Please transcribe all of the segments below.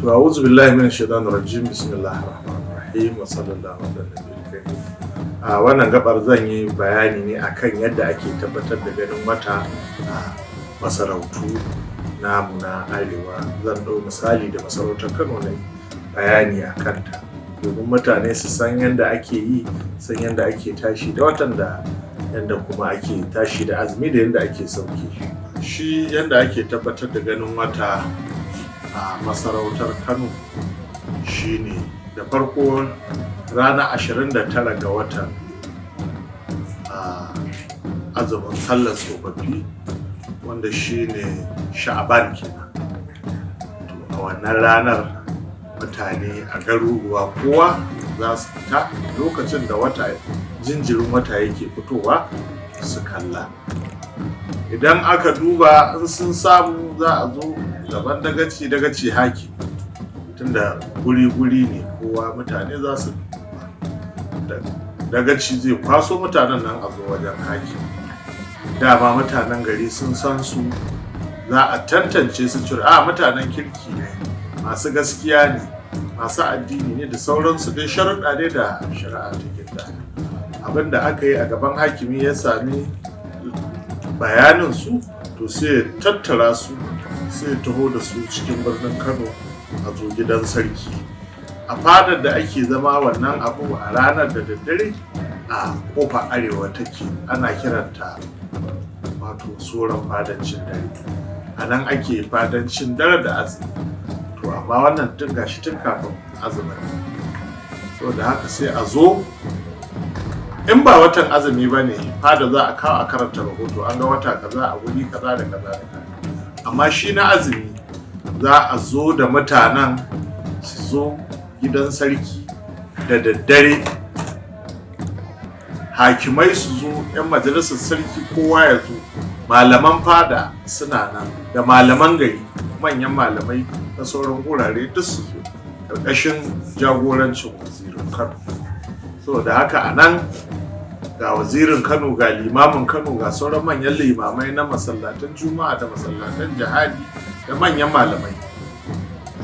To, a'udhu billahi minash shaitanir rajim, bismillahir rahmanir rahim, wa sallallahu ala nabiyil karim. A wannan gabar zan yi bayani ne akan yadda ake tabbatar da ganin wata a masarautu namu na arewa. Zan ɗau misali da masarautar Kano ne bayani a kanta, domin mutane su san yadda ake yi, san yadda ake tashi da watan, da yadda kuma ake tashi da azumi, da yadda ake sauke shi. Yadda ake tabbatar da ganin wata a masarautar Kano shine, da farko, ranar 29 ga watan azumin sallar tsofaffi, wanda shine Sha'aban kenan. To, a wannan ranar mutane a garuruwa kowa za su fita lokacin da wata, jinjirin wata yake fitowa, su kalla. Idan aka duba, in sun samu, za a zo gaban dagaci, dagaci, haki, tunda guri-guri ne, kowa mutane za su duba. Dagaci zai kwaso mutanen nan a zo wajen haki. Dama mutanen gari sun san su, za a tantance su cire a mutanen kirki ne, masu gaskiya ne, masu addini ne, da sauransu dai, sharuɗa ne da shari'a ta gindaya. Abin da aka yi a gaban hakimi, ya sami bayanin su, to sai ya tattara su, sai ya taho da su cikin birnin Kano, a zo gidan sarki, a fadar da ake zama wannan abu a ranar da daddare, a kofa arewa take, ana kiranta wato soron fadancin dare. A nan ake fadancin dare da azumi. To, amma wannan tun gashi tun kafin azumin. Saboda haka sai a zo, in ba watan azumi ba ne, fada za a kawo a karanta rahoto, an ga wata kaza a wuri kaza da kaza da kaza. Amma shi na azumi, za a zo da mutanen, su zo gidan sarki da daddare, hakimai su zo, 'yan majalisar sarki kowa ya zo, malaman fada suna nan, da malaman gari, manyan malamai na sauran wurare duk su zo, ƙarƙashin jagorancin wazirin Kano. Saboda haka a nan ga wazirin Kano, ga limamin Kano, ga sauran manyan limamai na masallatan Juma'a da masallatan jihadi da manyan malamai.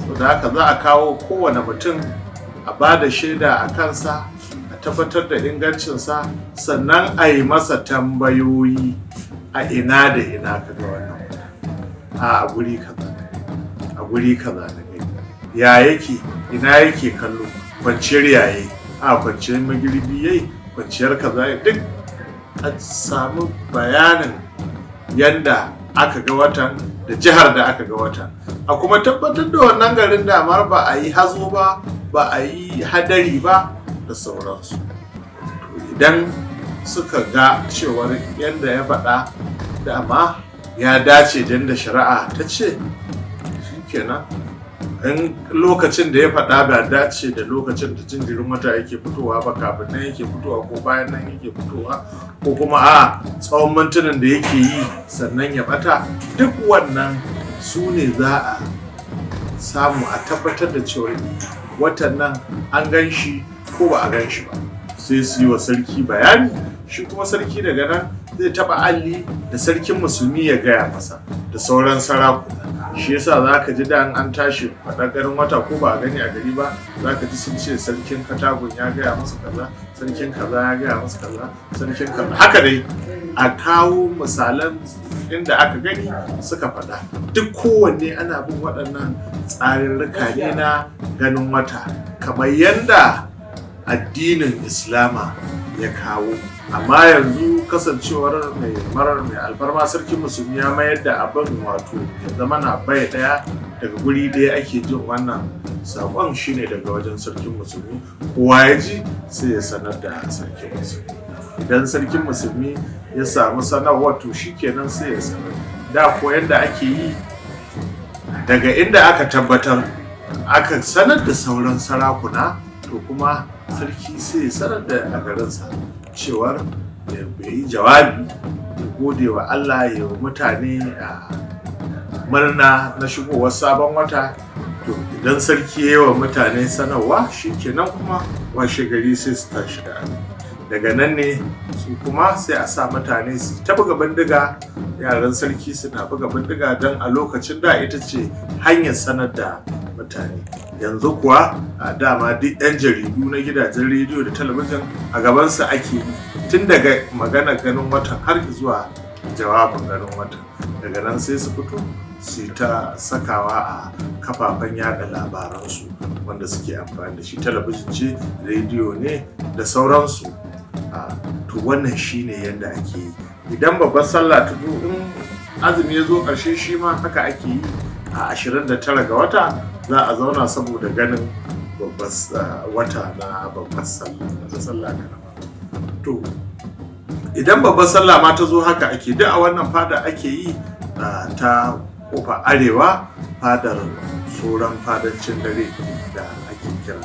Saboda haka za a kawo kowane mutum, a ba da shaida a kansa, a tabbatar da ingancinsa, sannan a yi masa tambayoyi: a ina da ina ka ga wannan? A guri kaza na gani, a guri kaza na gani. Ya yake? Ina yake kallo? Kwanciyar yaye, a kwanciyar magirbi yayi, kwanciyar kaza, duk a samu bayanin yanda aka ga watan da jihar da aka ga watan, a kuma tabbatar da wannan garin damar ba a yi hazo ba, ba a yi hadari ba, da sauransu. To, idan suka ga cewar yadda ya faɗa dama ya dace da yadda shari'a ta ce, shikenan. In lokacin da ya faɗa ba dace da lokacin da jinjirin wata yake fitowa ba, kafin nan yake fitowa ko bayan nan yake fitowa, ko kuma a tsawon mintunan da yake yi sannan ya bata, duk wannan su ne za a samu a tabbatar da cewa watan nan an gan shi ko ba a gan shi ba. Sai su yi wa sarki bayani. Shi kuma sarki daga nan zai taba alli da sarkin musulmi, ya gaya masa da sauran sarakuna. Shi yasa za ka ji da an tashi faɗa ganin wata ko ba a gani a gari ba, za ka ji sun ce sarkin Katagun ya gaya masa kaza, sarkin kaza ya gaya masa kaza, sarkin kaza, haka dai a kawo misalan inda aka gani suka faɗa. Duk kowanne ana bin waɗannan tsarurruka ne na ganin wata kamar yanda addinin Islama ya kawo. Amma yanzu kasancewar mai marar mai alfarma sarkin musulmi ya mayar da abin wato ya zama na bai daya, daga guri ɗaya ake jin wannan saƙon, shine daga wajen sarkin musulmi. Kowa ya ji, sai ya sanar da sarkin musulmi. Idan sarkin musulmi ya samu sanarwar, to shikenan, sai ya sanar. Da ko yanda ake yi, daga inda aka tabbatar, aka sanar da sauran sarakuna, to kuma sarki sai ya sanar da a garinsa cewar ya yi jawabi, ya gode wa Allah, ya yi mutane a murna na shigowar sabon wata. To, idan sarki ya yi wa mutane sanarwa, shikenan, kuma washe gari sai su tashi da daga nan ne su kuma sai a sa mutane su ta buga bindiga, yaran sarki suna buga bindiga, don a lokacin da ita ce hanyar sanar da Mutane yanzu kuwa a dama duk 'yan jaridu na gidajen rediyo da talabijin a gabansu ake yi, tun daga magana ganin watan har zuwa jawabin ganin watan. Daga nan sai su fito su ta sakawa a kafafen yada labaransu wanda suke amfani da shi, talabijin ce, rediyo ne da sauransu. To, wannan shine yadda ake yi. Idan babbar sallah ta zo, in azumi ya zo ƙarshe, shi ma haka ake yi. A 29 ga wata za a zauna saboda ganin babbar wata na babbar sallah na sallah karama. To, idan babbar sallah ma ta zo, haka ake, duk a wannan fada ake yi ta Kofa Arewa, fadar tsoron fadancin dare da ake kira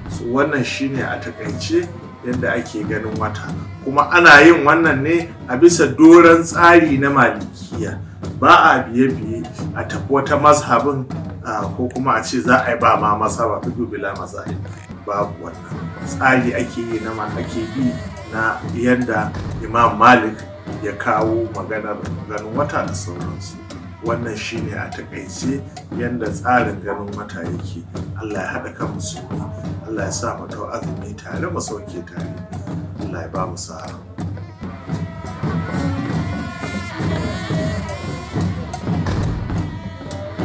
su. Wannan shine a takaice yadda ake ganin wata, kuma ana yin wannan ne a bisa doron tsari na Malikiya. Ba a biye-biye a tafi wata mazhabin ko kuma a ce za a yi ba ma mazhaba, fiqhu bila mazahib, babu wannan. Tsari ake yi na ake bi na yadda Imam Malik ya kawo maganar ganin wata da sauransu. Wannan shine a takaice yadda tsarin ganin wata yake. Allah ya haɗa kan musulmi, Allah ya sa mu dau azumi tare, mu sauke tare. Allah ya ba mu sa'a.